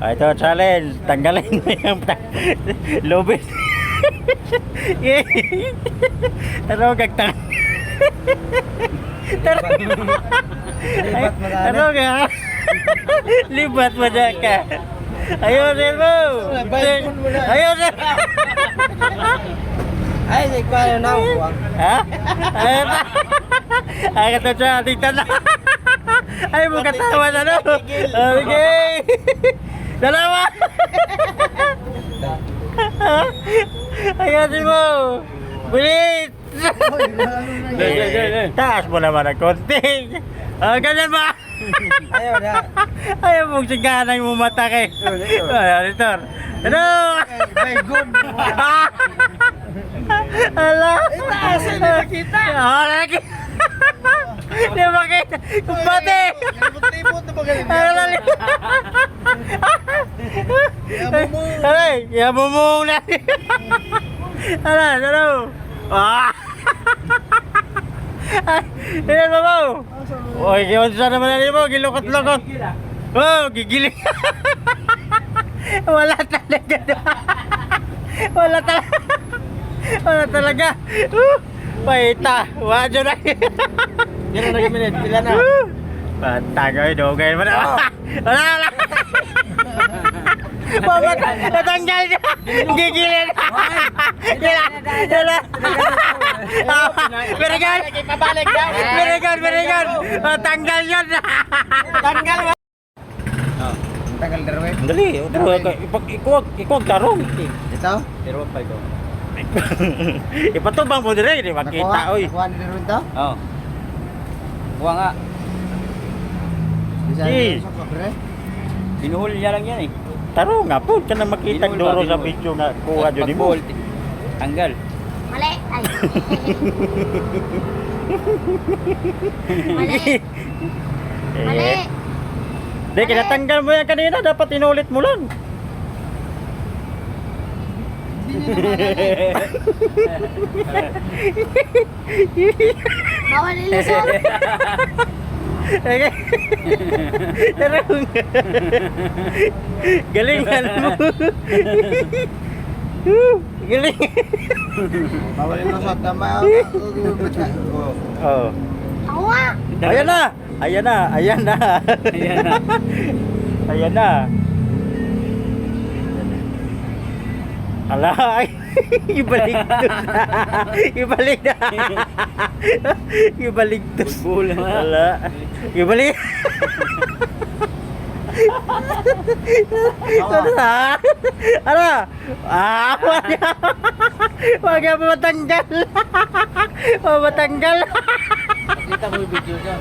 Ah, ito, challenge. Tanggalin mo yung lubid. Taro, gagtang. Taro. Libat mo na. Taro ka. Libat mo na ka. Ayun, mo. Ayun, sir. Ay, di ko na. Ha? Ayun. Ay, ito siya. Tingnan na. Ay, mo katawa na, no? Okay. Dalawa. Ayun mo. Bilis. Taas mo naman ang konti. Ah, ganyan ba? Ayaw na. Ayaw mong siganay mo mata kay. Ayun, ito. Ano? By good. Ala. Itaas, hindi makita. Ah, lagi. Hindi makita. Kumpate. Libot-libot na ba ganyan? Ala. Aray, yabumong na. Ala, ano? Ah. Ay, ayan ba mo? Oy, giunsa naman na mo, gilukot-lukot. Oh, gigiling. Wala talaga. Wala talaga. Wala talaga. Paita. Wala dyan na. Pila na minute? Pila na? Patag, oy, dugay mo na. Wala, wala. Mamat, natanggal niya. Gigilin. Wala, wala. Very good. Pabalik daw. Very good, very good. Tanggal yun. Tanggal ba? Tanggal darwe. Dali, ikuwag, ikuwag tarong. Ito? Pero pa ito. Ipatubang mo dire, di makita, oy. Nakuha ni Darwin to? Oo. Kuha nga. Bisa Si. sa kabre? Binuhol niya lang yan eh. Tarong nga po, ka na makita Binuhol ba, duro sa binuhol? video nga kuha jud nimo. Pagbuhol, tanggal. Mali. Ay. Mali. Mali. Eh, di, kinatanggal mo yan kanina, dapat inulit mo lang. Bawal ilusot. Okay. Tarong. Galingan mo. Galing. Bawal yung lusot na. Oh. Ako nga. Ayan na. Ayan na. Ayan na. Ayan na. Ayan na. Ala, ay, ibalik to. Ibalik na. Ibalik to. Bulbul na. Ala. Ibalik. Ano na? Ano? Ah, wag. Wag matanggal. Matanggal. Kita mo yung video niya.